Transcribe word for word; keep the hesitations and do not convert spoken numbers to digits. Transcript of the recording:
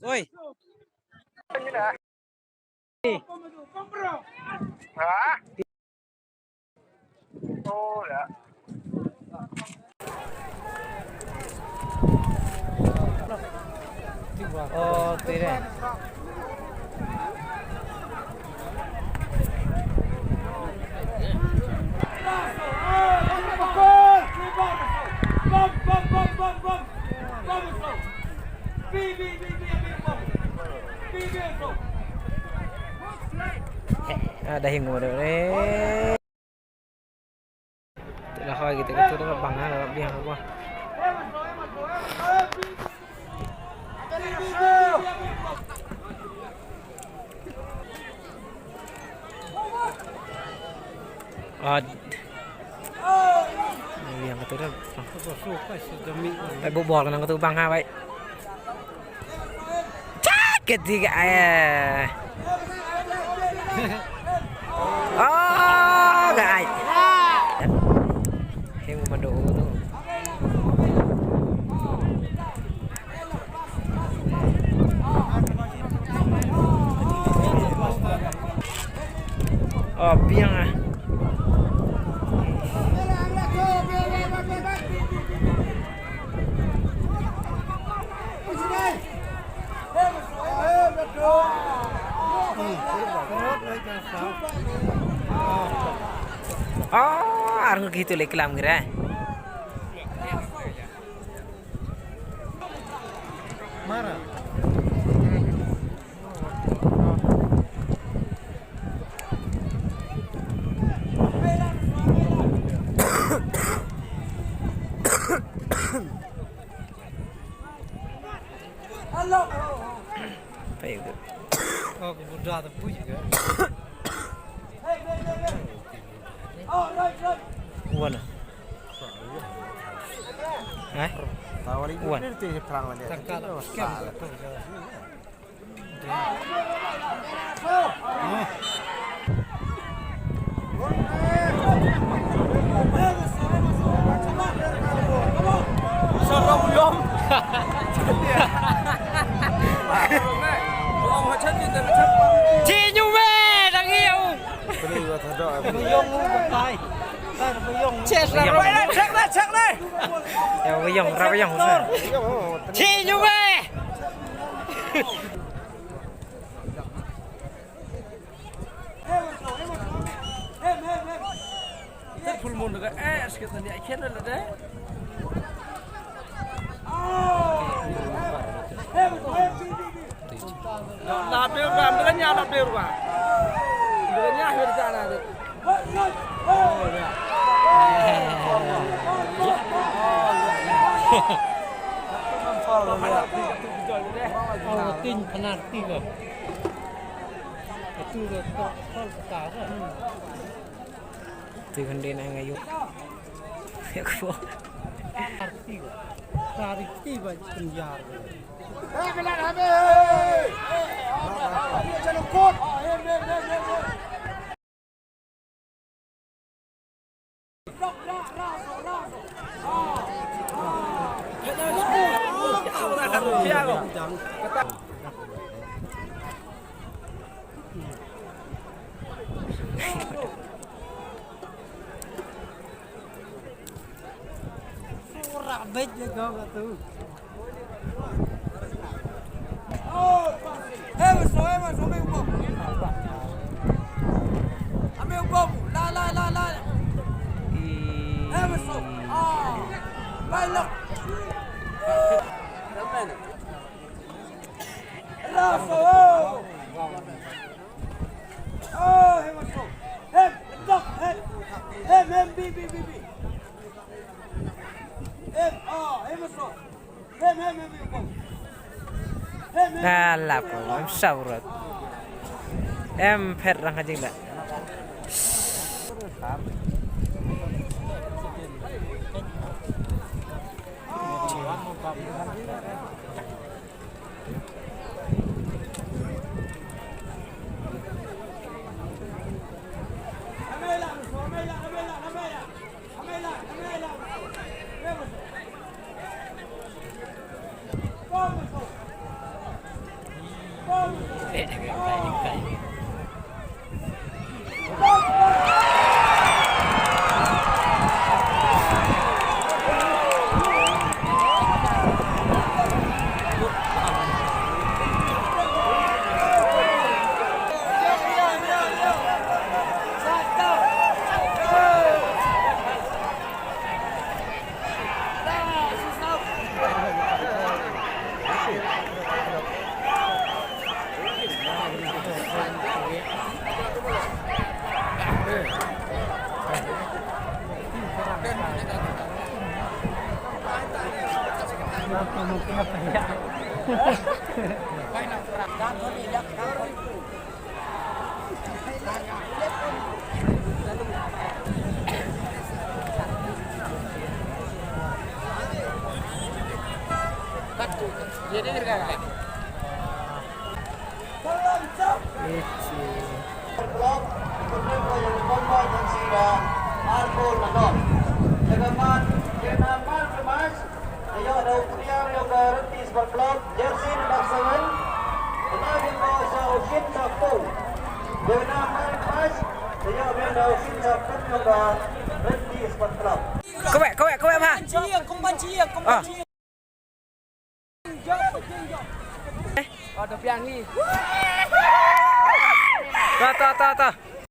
Oi. Oh, tira. Ah, dah hing mo deh. Te la hoi kita ka tu da bang ha, la biang ha. Ad. Biang ka tu da. Bai bu bol ka nang ka tu bang ha bai. Chak, ketiga, eh. Oh, ga ai. Heng mado tu. Oh, biang ah. Oh, arngut gitu le kelam ngira. Mara. Pay good. Oh, good job, the push, good. Wana. Eh? Wan. Chi nyu me dang iu. Ba yong u ba tai. Ba yong. Check na roi na, check na, check na. Ya ba yong, ra ba yong. Chi nyu me. Te full moon daga eh sikit tadi akhir dah deh. La beu ba, beu nya la beu ba. Beu nya hir jana de. Oh, tin penalti ke. Itu dah tak, tak, tak, tak. Ti khun dei na ngayu. Ya ko. Arti ko. Arti ba penjar. Ora bej le go ka tu. Hey, so, hey, so, me ubo. Ame ubo. La, la, la, la. Hey, so. Ah. Bai lo. Raso. Oh, him so. Him, look, him. Him, him, bi, bi, bi, bi. Him, oh, him so. Him, him, him, him. Him, him. Ala ko, em saurot. Em phet rang hajing da. Kawek, kawek, kawek, ma. Kumban chieng, kumban chieng, kumban chieng. To, to, to, to.